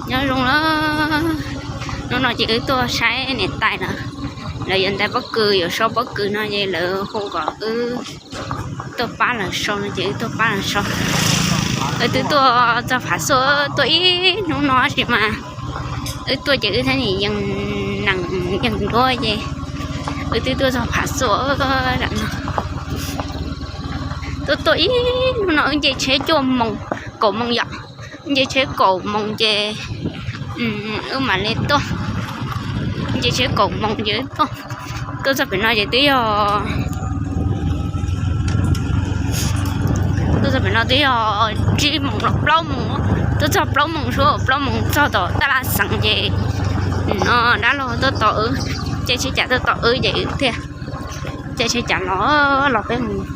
Nyob zoo na, hnub no ces wb tuaj saib niam tais na, lawv yuav ntais pob kws, yuav so pob kws no ces lawv hu kom wb tuaj pab lawv so no ces wb tuaj pab lawv so. Wb twb tuaj txog Phav Xuaj tuaj ib hnub no tab sis mas wb tuaj ces wb thiaj li yeej nees yeej duab ces wb twb tuaj txog Phav Xuaj no. Tuaj tuaj ib hnub no wb nce tsheb cuaj moos, kaum moos yom. Nce tsheb kaum moos ces wb mam li tuaj. Nce tsheb kaum moos ces wb tuaj. Tuaj txog pem no ces twb yog, tuaj txog pem no twb yog tsib moos los plaub moos. Tuaj txog plaub moos suab, plaub moos txog tom Tab Laj Xeev ces no dab laug tuaj tos wb, caij tsheb cav tuaj tos wb ces wb thiaj caij tsheb cav los, los peb mus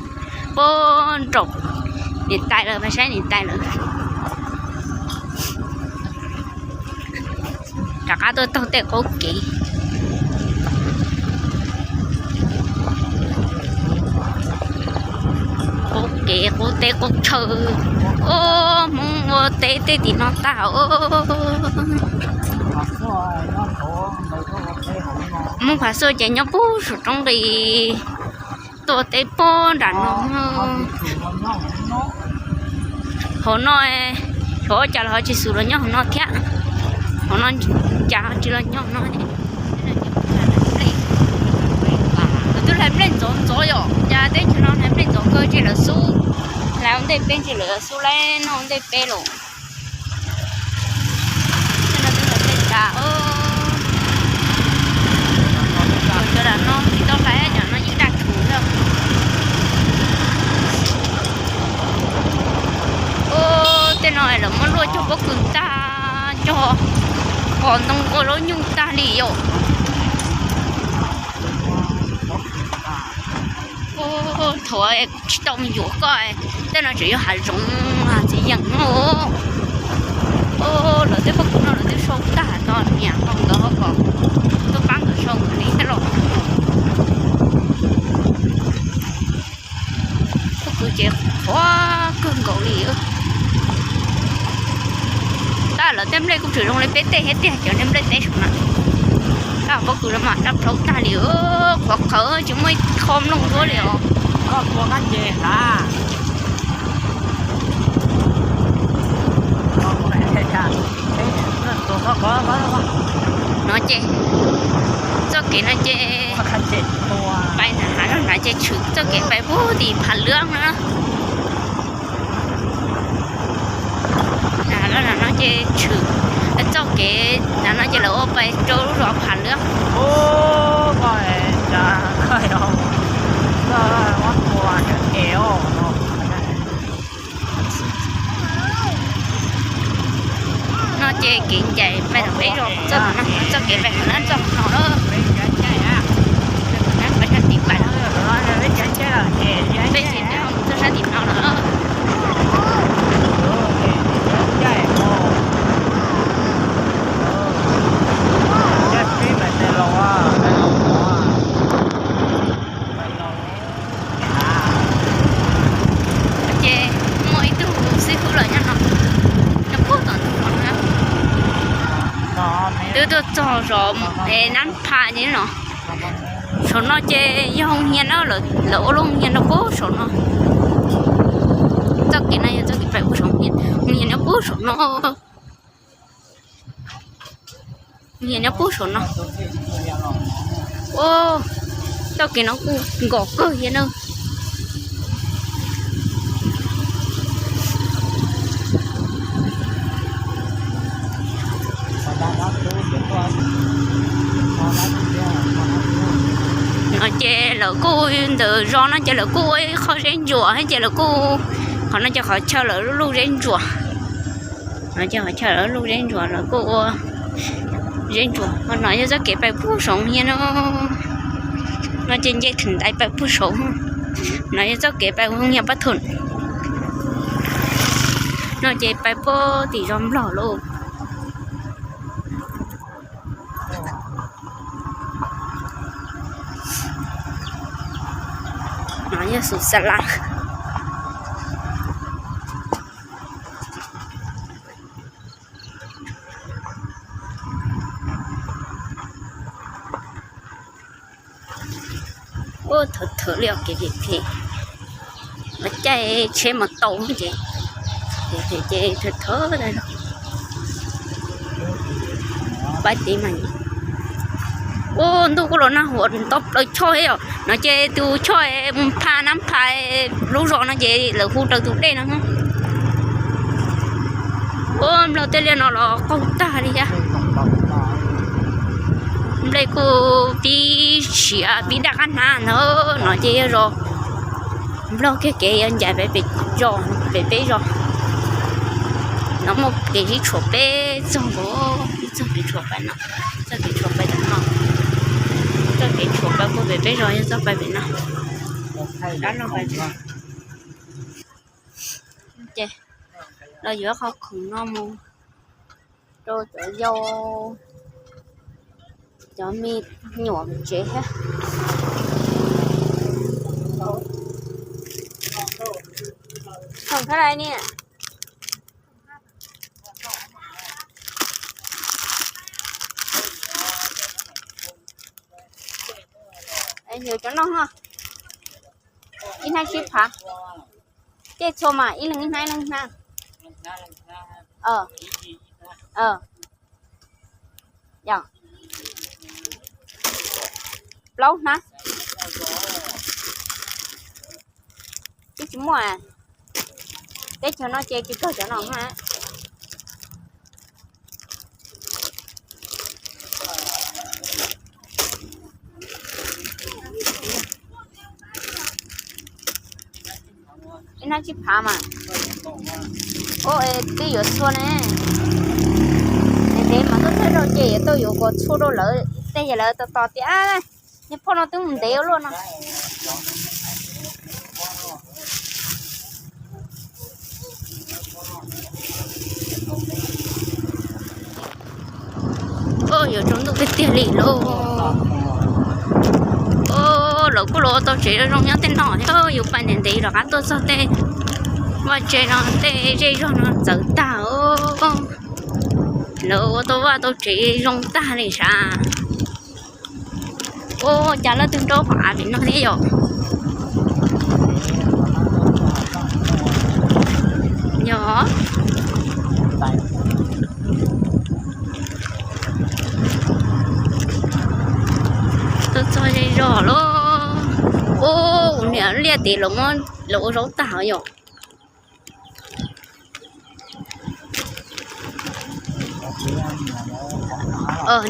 puag nraum niam tais lawv, pab saib niam tais lawv. Rov qab tuaj taug tej qub kev, qub kev qub teb qub chaw. Ub, Hmoob ua teb tej tim no tag. Hmoob Phav Xuaj ces nyob puag saum roob nqis, tuaj teb puag nram no. Hauv no, hauv cas los ho tsis xus los nyob hauv no thiab. Hauv no cas ho tsis los nyob hauv no. Lawv twb hlais nplej ntxov ntxov yom, cas teb chaws no hlais nplej ntxov kawg, tsis lawv xub, hlais ua ntej peb, tsis lawv xub lawm, noj ua ntej peb los. Cov no tsis tau hlais, cov no yeej daj tshuv xwb. Ub, tej no lawv muab luaj cog pob kws tag, cog qos ntoo ua zaub nyuj tag li yom. Ub, thuav tsis tau mus yuav koj, tej no tseem yog hav zoov txiv yeem no. Ub, lawv tej pob kws no lawv twb sau tag, tos niam hau nkawd ho kom tuaj pab nkawd sau nkawd li thiab los. Pob kws ces qhuav kawg nkaus li. Tab lawv tej nplej kuj tseem zoo li peb tej thiab tiag, cov niag nplej teb saum na. Tab pob kws los mas daj plhaub tag li, qhuav qhawv tsis muaj ib qho nplooj duab li os. No ces txoj kev no ces pais nram hav loj nrad ces tshwm txoj kev pais puag tim Phav Lwb na. Nram hav loj nrad no ces tshwm txoj kev nrad no ces lawv ua pais rau lub zos Phav Lwb. No ces kev ncaim pais rau peb zos txoj no, txoj kev pais Phav Lwb txoj no lawm. Peb sab tim pais, peb tsis tau mus txog sab tim no lawm. Ces muaj ib tug xib hwb los nyob no, nyob puag tom ntug no na. Twb tuaj txog zos Nab Pha ces no. Saum no ces yog hoo hias na, lawv ua lub hoo hias nyob puag saum no. Txoj kev no yog txoj kev pais puag saum hoo hias, hoo hias nyob puag saum no. Hoo hias nyob puag saum no. Ub, txoj kev no kuj nkos kawg thiab na. No ces lawv kuj ntawm zos no ces lawv kuj ua ib qho zeb ntsuas thiab ces lawv kuj, qhov no ces qhov chaw lawv luj zeb ntsuas. No ces qhov chaw lawv luj zeb ntsuas lawv kuj ua zeb ntsuas. No yog txoj kev pais puag saum hoo hias no. No ces nce theem ntaiv pais puag saum. No yog txoj kev pais hoo hias pab thum. No ces pais puag tim zos Nplog lauj. No yog xus xa las. Thawv thawv li os, kev phem phem, lawv caij tsheb mas tau ces, ces thawv thawv. Pab tid mas, ua ntuj kuj los nag huam nto plaws choj thiab yom. No ces tus choj pha nab pha lub zos no ces lawv hu raws tus dej no. Ua nplog tej liaj no los qaug tag li thiab. Nplej kuj pib siav pib daj qab hnab ntag. No ces yog zos nplog kiag kev yuav ncaim pem peb zos, pem peb zos. No muaj kev zib tshuam peb txog nkaus, ib txog kev tshuam pais no, txog kev tshuam pais no, txog kev tshuam pais puag pem peb zos yog txog pais pem no. Dab laug pais ces los yuav qhov khoom no mus rau cov yau, cov me nyuam tsev thiab. Khoom khav lais ni. Yuav cov no, ib hnab tsib phav. Tej txhua mas ib leeg ib hnab ib leeg hnab. Yog plaub hnab. Twb tsis muaj, teb chaws no ces tsis kawg cov no na. Ib hnab tsib phav mas. Ua twb yuav txhua ne. Ntev mas tuaj thawj zaug ces yuav tau yuav kom txhua rau lawv tej, yog lawv tos tos tias, niag phauj no twb mus ntev ua luaj no. Yuav tsaus ntuj tiag tiag li lauj. Lawv kuj los ua tau tsev zoo nyob tej no thiab, yus pais ntev ntev rov qab tuaj txog tej vaj tsev no tej zej zog no txawv tag. Lawv ua tau vaj tau tsev zoo tag li sav. Ua cas leej twg nraub qhov av pem no thiab yom? Yog tuaj txog zej zog lauj. Ua niam liaj tid los ua zaub tag yom.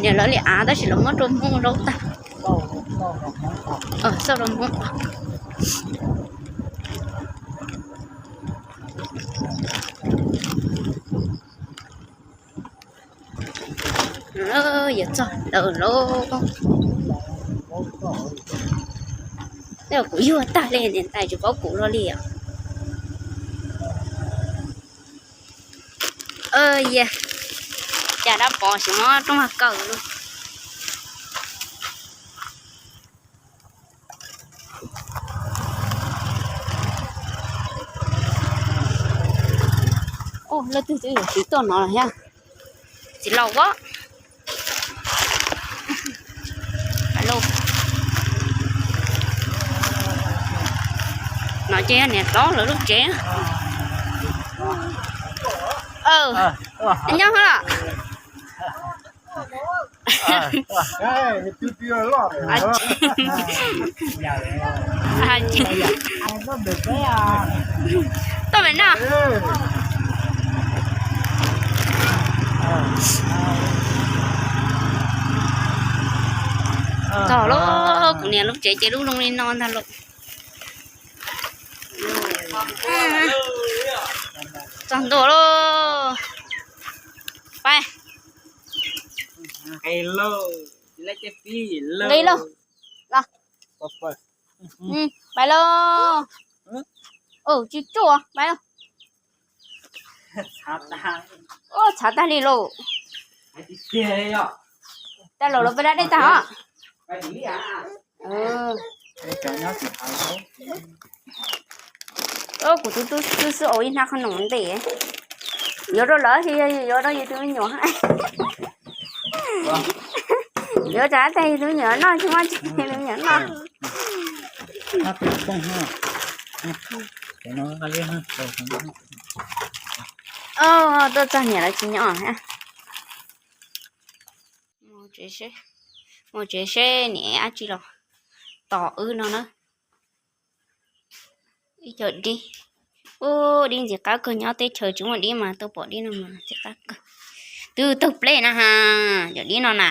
Niam lawv li av tab sis lawv muab rau Hmoob zaub tag. Xauj rau Hmoob. Yuav txog lawm lauj. Kuv yuag tag li, niam tais tsis paub kuv los li os. Cas dab pov xyov muab rooj vag kaw lub. Leej twg twb yuav tsis tuaj no los thiab. Txiv laus as. No ces niam hlob lawv lub tsev. Nyob los. Tuaj pem no. Txog lauj, kuv niam lub tsev ces lub zoo li no ntag lauj. Txog ntua lauj. Pais. Nqis lauj. Los. Pais lauj. Tsis tsuaj, pais lauj. Ua txhav tag li lauj. Tag los los peb dab dej tag os. Kuv tus tub xwb xwb ua ib hnab qhob noom ntev. Yuav rau lawv, yuav rau yus tus me nyuam. Yuav rau tag yus tus me nyuam noj, tsis muaj tsis tus me nyuam noj. Tuaj txog niam lawv tsis nyob. Mus tsev seb niam dab tsi los tos wb no na. Ib co dib, ub, dib ntxim qab kawg, nyob teb chaws tsis muaj dib mas tuaj pom dib no mas ntxim qab kawg. Twb tawg pleb na ha, cov dib no na.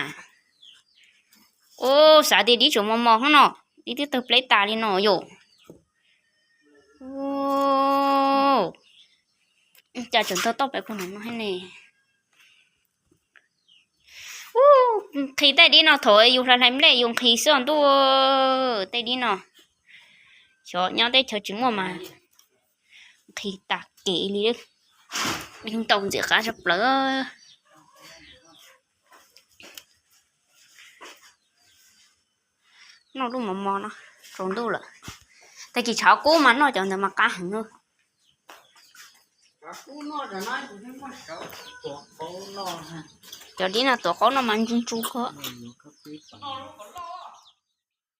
Ub, xav tias dib tsuas mos mos hov no, dib twb tawg pleb tas li no yom. Ub, cas tseem ntog toj pem kuv no ne. Ub, nqhis tej dib no thaum yus hlais hlais nplej yus nqhis xwb os ntuj, tej dib no. Xyov nyob teb chaws tsis muaj mas nqhis tas kev li. Dib ntau ntxim qab tshaj plaws. Noj lub mov mov no, tsaus ntuj lawm. Tag kis tshav kub mas noj cov ntawd mas qab heev. Cov dib no tuav qaub no mas ntsu ntsu kawg.